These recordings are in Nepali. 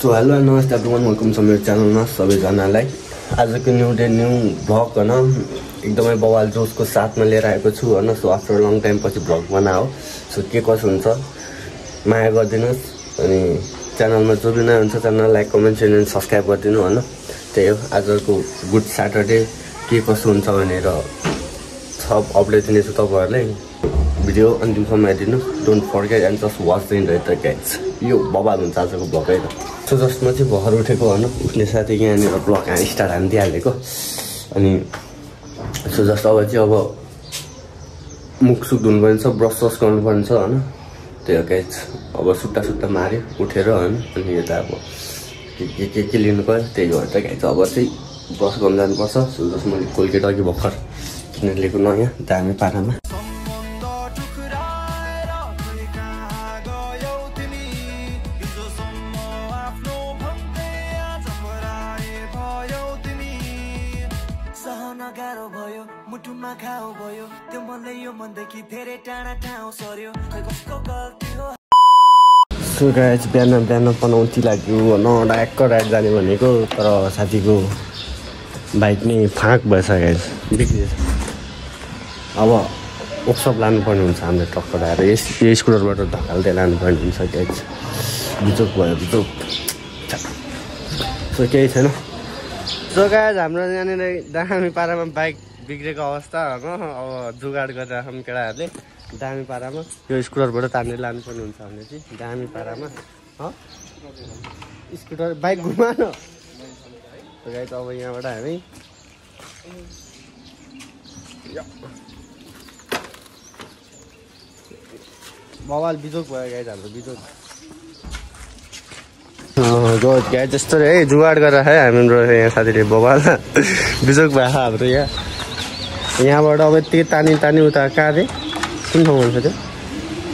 सो हेलो नमस्ते एभ्रिवान, वेलकम छ मेरो च्यानलमा सबैजनालाई। आजको न्यू डे न्यू भ्लग होइन, एकदमै बवाल जोसको साथमा लिएर आएको छु होइन। सो आफ्टर लङ टाइम पछि भ्लग बनाओ। सो के कसो हुन्छ माया गरिदिनुहोस्, अनि च्यानलमा जो पनि नयाँ हुन्छ channel like comment share and subscribe गरिदिनु होइन। त्यही हो आजको गुड स्याटरडे के कसो हुन्छ भनेर सब अपडेट दिनेछु तपाईँहरूलाई। भिडियो अन्तिमसम्म हेरिदिनु, don't forget and just watch the inter guides. यो बवाल हुन्छ आजको भ्लग है त। सो जसमा चाहिँ भर्खर उठेको होइन, उठ्ने साथै यहाँनिर ब्लग स्टार्ट हानिदिइहालेको। अनि सो जस्ट अब चाहिँ अब मुखसुख धुनुपर्ने छ, ब्रस सस गर्नुपर्ने छ होइन। त्यही हो गाइड्स। अब सुट्टा माऱ्यो उठेर होइन। अनि यता अब के लिनु पऱ्यो त्यही हो त गाइड्स। अब चाहिँ ब्रस गर्नु जानुपर्छ। सो जस्ट मैले कोलगेट अघि भर्खर किनेर ल्याएको नयाँ दामी पारामा। सो गाइस बिहान बनाउँथी लाग्यो न, डाक्क राइड जाने भनेको तर साथीको बाइक नै फाँक भएछ गाइस, बिग्रिएछ। अब वर्कसप लानुपर्ने हुन्छ हामीले टक्कर आएर यो स्कुटरबाट धकाल्दै लानुपर्ने हुन्छ गाइस। बिचोक भयो बिचोक। सो केही छैन। सो गाइस हाम्रो यहाँनिर दामी पारामा बाइक बिग्रेको अवस्था होइन। अब जुगाड गरेर राखौँ केटाहरूले दामी पारामा। यो स्कुटरबाट तान्ने लानुपर्ने हुन्छ हामीले चाहिँ दामी पारामा। स्कुटर बाइक घुमा न गाइस। अब यहाँबाट हामी बवाल बिजोक भयो गाइस हाम्रो बिजोक। गाइस त्यस्तो है जुगाड गरेर है हाम्रो यहाँ साथीले बवाल बिजोक भयो हाम्रो यहाँबाट। अब त्यो तानी उता कहाँ अरे कुन ठाउँ भन्छ त्यो?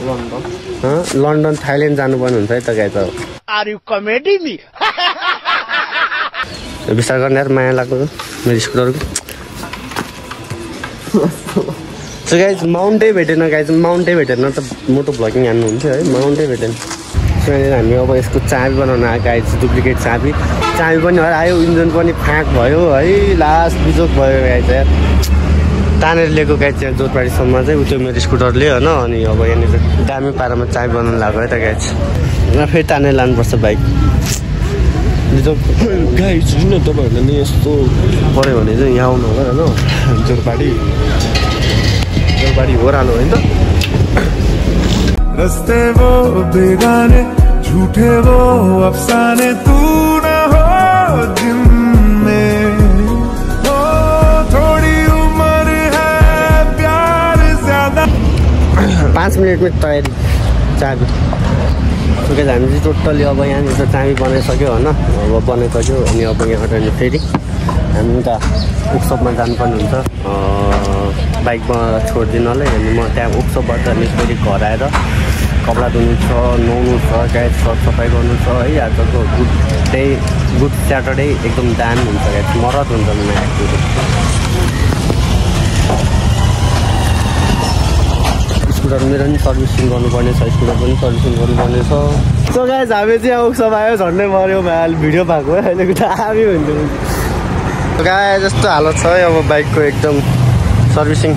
लन्डन। लन्डन थाइल्यान्ड जानुपर्ने हुन्छ है त गाइस। अब विस्तार गर्ने यार, माया लाग्यो मेरो स्कुटरको। सो गाइस माउन्टै भेटेन गाइस, माउन्टै भेटेन त मोटो भ्लगिङ हान्नुहुन्थ्यो है, माउन्टै भेटेन। सो यहाँनिर हामी अब यसको चाबी बनाउन आएको गाइस, डुप्लिकेट चाबी पनि आयो, इन्जिन पनि फाँक भयो है, लास्ट बिजोक भयो गाइस यार। तानेर लिएको गाइस चाहिँ जोरपाडीसम्म चाहिँ उ त्यो मेरो स्कुटरले होइन। अनि अब यहाँनिर दामी पारामा चाबी बनाउनु लाग्यो है त गाइस। फेरि तानेर लानुपर्छ बाइक बिजोक गाइस। किन तपाईँहरूलाई नि यस्तो पऱ्यो भने चाहिँ यहाँ आउनु होला होइन, जोरपाडी ओह्रालो होइन त। रस्ते वो बेगाने झूठे वो अफसाने तू न हो जिनमें हो थोड़ी उम्र है प्यार ज्यादा। 5 मिनट में तयारी चाबी। सो गाइस हामी चाहिँ टोटल्ली अब यहाँनिर चाबी बनाइसक्यो होइन। अब बनाइसक्यो अनि अब यहाँबाट फेरि हामी उता वर्कसपमा जानुपर्ने हुन्छ बाइकमा छोडिदिनलाई। अनि म त्यहाँ वर्कसपबाट अनि फेरि घर आएर कपडा धुनु छ, नुहाउनु छ, गाइस सफाइ गर्नु छ है। आजको गुड स्याटरडे एकदम दामी हुन्छ गाइस, मरद हुन्छ नयाँ। स्कुटर मेरो पनि सर्भिसिङ गर्नुपर्ने छ, स्कुटर पनि सर्भिसिङ गर्नुपर्ने छ। सो गाइस हामी चाहिँ वर्कसप आयो, झन्डै मऱ्यो भाइ भिडियो भएको है अहिलेको दामी हुन्थ्यो गाइस। जस्तो हालत छ है अब बाइकको एकदम सर्भिसिङ,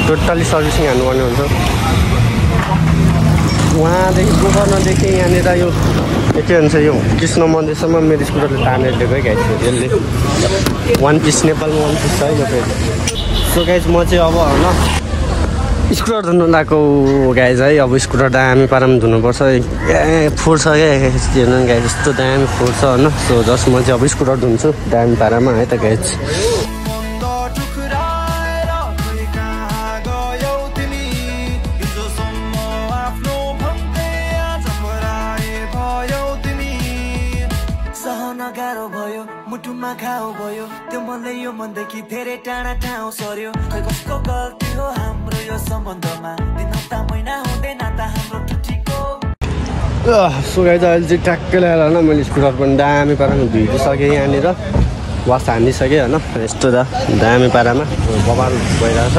टोटल्ली सर्भिसिङ हान्नुपर्ने हुन्छ। उहाँदेखि गोकर्णदेखि यहाँनिर यो के भन्छ यो कृष्ण मन्दिरसम्म मेरो स्कुटरले तानेर लिएको है गाइस। यसले वान पिस, नेपालमा वान पिस छ है यो फेरि। सो गाइस म चाहिँ अब होइन स्कुटर धुनु लगाएको गाइस है। अब स्कुटर दामी पारामा धुनुपर्छ, फोर्छ क्या हेर्नु गाइस, यस्तो दामी फोर्छ होइन। सो जस्ट म चाहिँ अब स्कुटर धुन्छु दामी पारामा है त गाइस। मुटुमा घाउ भयो त्यो मनले यो मनदेखि धेरै टाढा ठाउँ सर्यो। खै कसको गल्ती हो हाम्रो यो सम्बन्धमा, दिन हप्ता महिना हुँदैन त हाम्रो टुटीको। सो गाइस अहिले चाहिँ ट्याक्कै ल्याएर होइन मैले स्कुटर पनि दामी पारामा धुइसकेँ, यहाँनिर वास हानिसकेँ होइन। यस्तो त दामी पारामा बवाल भइरहेछ।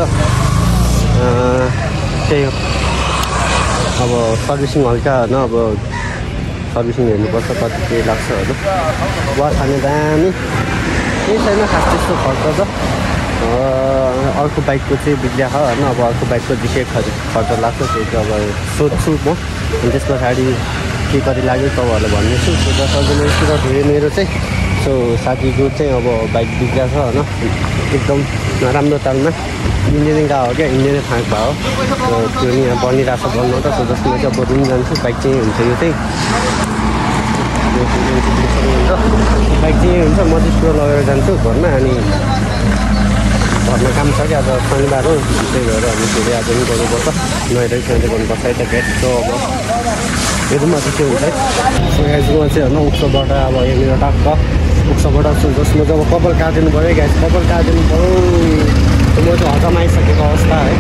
त्यही हो अब सर्भिसिङ हल्का होइन। अब सर्भिसिङ हेर्नुपर्छ कति के लाग्छ होइन। वास हाल्ने दामी केही छैन खास त्यस्तो खर्च त। अर्को बाइकको चाहिँ बिग्रिया छ होइन। अब अर्को बाइकको विषय खर्च लाग्छ त्यो चाहिँ अब सोध्छु म। अनि त्यस पछाडि के कति लाग्यो तपाईँहरूलाई भन्नेछु। त्यो सजिलो धोएँ मेरो चाहिँ। सो साथीको चाहिँ अब बाइक बिग्रिया छ होइन। एकदम नराम्रो तालमा इन्जिनियरिङ गएको हो क्या, इन्जिनियरिङ फाँक भयो। त्यो नि यहाँ बनिरहेको छ बन्नु त। सो जसमा चाहिँ अब रुम जान्छु। बाइक चाहिँ हुन्छ यो चाहिँ बाइक चाहिँ हुन्छ। म चाहिँ स्टोर लगेर जान्छु घरमा। अनि घरमा काम छ कि आज शनिबार हो, त्यही भएर हामी फेरि आज पनि गर्नुपर्छ। नुहाइदै सुहाइदै गर्नुपर्छ है त ग्यास। सो अब हेरौँ अझै के हुन्छ है। सो ग्यासमा चाहिँ होइन उक्सोबाट अब यहाँनिर टक्क उक्सोबाट जसमा चाहिँ अब कपाल काटिदिनु पऱ्यो ग्यास। कपाल काटिदिनु पऱ्यो। म चाहिँ हजम आइसकेको अवस्था है।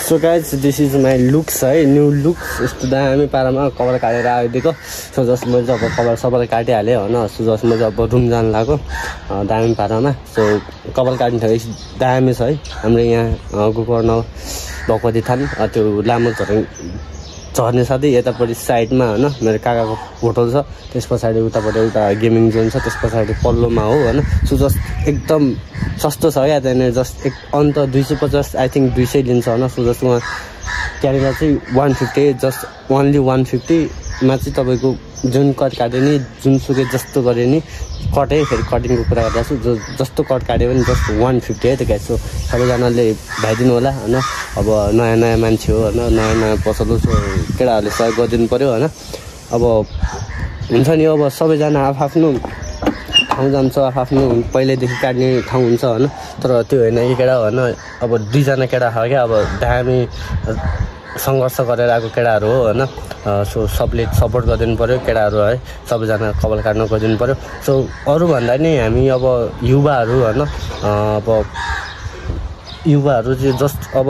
So guys this is my looks है, न्यू लुक्स। यस्तो दामी पारामा कपाल काटेर आइदिएको। सो जस मैले चाहिँ अब कपाल सपाल काटिहालेँ होइन। सो जसमा चाहिँ अब रुम जानु लाग्यो दामी पारामा। सो कपाल काट्ने ठाउँ दामी छ है। हाम्रो यहाँ गोकर्ण भगवती थान त्यो लामो झर्ने साथै यतापट्टि साइडमा होइन मेरो काकाको होटल छ। त्यस पछाडि उतापट्टि एउटा गेमिङ जोन छ। त्यस पछाडि पल्लोमा हो होइन। सो जस्ट एकदम सस्तो छ क्या त्यहाँनिर। जस्ट अन्त 250 आई थिङ्क 200 लिन्छ होइन। सो जसमा त्यहाँनिर चाहिँ 150 जस्ट ओन्ली 150मा चाहिँ तपाईँको जुन कट काट्यो नि जुनसुकै जस्तो गऱ्यो नि कटै फेरि कटिङको कुरा गर्दैछु जस्तो कट काट्यो भने जस्ट 150 है त गाइस। सो सबैजनाले भ्याइदिनु होला होइन। अब नयाँ नयाँ मान्छे हो होइन। नयाँ नयाँ पसल हो। सो केटाहरूले सहयोग गरिदिनु पऱ्यो होइन। अब हुन्छ नि अब सबैजना आफ्नो ठाउँ जान्छ, आफ्नो पहिल्यैदेखि काट्ने ठाउँ हुन्छ होइन। तर त्यो होइन यो केटा होइन। अब 2जना केटा छ क्या। अब दामी सङ्घर्ष गरेर आएको केटाहरू हो होइन। सो सबले सपोर्ट गरिदिनु पऱ्यो केटाहरू है। सबैजना कपाल काट्न गरिदिनु पऱ्यो। सो अरूभन्दा नि हामी अब युवाहरू होइन। अब युवाहरू चाहिँ जस्ट अब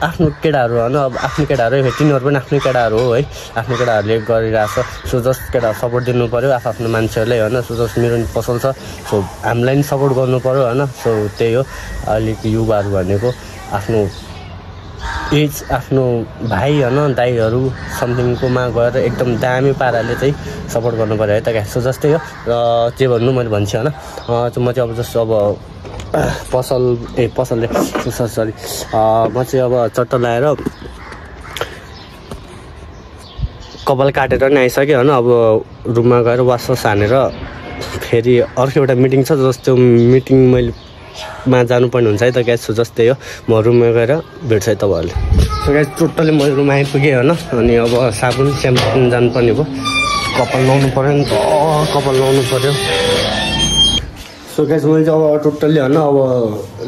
आफ्नो केटाहरू होइन। अब आफ्नो केटाहरू तिनीहरू पनि आफ्नै केटाहरू हो है। आफ्नो केटाहरूले गरिरहेछ। सो जस्ट केटा सपोर्ट दिनु पऱ्यो आफ्नो मान्छेहरूले होइन। सो जस्ट मेरो नि पसल छ। सो हामीलाई नि सपोर्ट गर्नु पऱ्यो होइन। सो त्यही हो अलिक युवाहरू भनेको आफ्नो एज आफ्नो भाइ होइन दाइहरू समथिङकोमा गएर एकदम दामी पाराले चाहिँ सपोर्ट गर्नु पऱ्यो है त क्या। सो जस्तै हो र के भन्नु मैले भन्छु होइन। म चाहिँ अब जस्तो अब पसलले सरी म चाहिँ अब चट्ट लाएर कपाल काटेर नि आइसक्यो होइन। अब रुममा गएर वास हानेर फेरि अर्को एउटा मिटिङ छ। जस्तो मिटिङ मा जानुपर्ने हुन्छ है त ग्यास। सो जस्तै हो म रुममा गएर भेट्छु है तपाईँहरूले। सो ग्यास टोटल्ली म रुममा आइपुगेँ होइन। अनि अब साबुन स्याम्पू जानुपर्ने भयो। कपाल नुहाउनु पऱ्यो नि त। कपाल नुहाउनु पऱ्यो। सो ग्यास मैले चाहिँ अब टोटल्ली होइन अब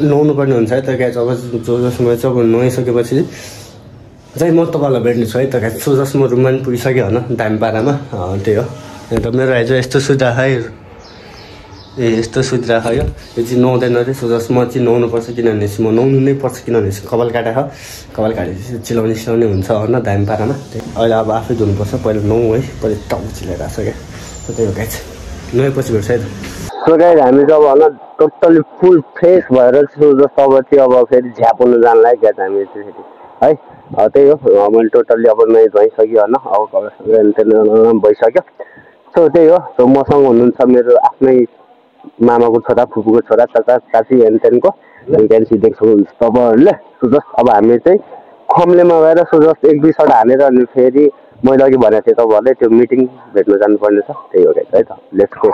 नुहाउनु पर्ने हुन्छ है त ग्यास। अब जसमा चाहिँ अब नुहाइसकेपछि चाहिँ म तपाईँहरूलाई भेट्ने छु है त ग्यास। सो जस म रुममा पनि पुगिसकेँ होइन दामी पारामा। त्यही हो अन्त मेरो आइज यस्तो सुत्दा है। यस्तो सुतिरहेको यो चाहिँ नुहाउँदैन अरे। सो जस म चाहिँ नुहाउनुपर्छ किनभने म नुहाउनु नै पर्छ किनभने कपाल काटेको कपाल काटेपछि चिलाउने सिलाउने हुन्छ होइन दामी पारामा। अहिले अब आफै धुनुपर्छ। पहिला नुहाउँ है। पहिला टाउ चिलाइरहेको छ क्या। सो त्यही हो गाइस नुहाएपछि भेट्छ है त। सो गाइस हामी चाहिँ अब होइन टोटल्ली फुल फ्रेस भएर सो जस्तो अब चाहिँ अब फेरि झ्यापुनु जानलाई क्या हामी फेरि है। त्यही हो मैले टोटल्ली अब नुहाइ धुवाइसक्यो होइन। अब भइसक्यो। सो त्यही हो। सो मसँग हुनुहुन्छ मेरो आफ्नै मामाको छोरा फुपूको छोरा चाचा चाची हेनतेनको भ्याकेन्सी देख्छु तपाईँहरूले। सो जस्ट अब हामी चाहिँ खम्लेमा गएर सो जस्ट 1-2 सट हालेर अनि फेरि मैले अघि भनेको थिएँ तपाईँहरूले त्यो मिटिङ भेट्न जानुपर्ने छ। त्यही हो गाइस है त। Let's go.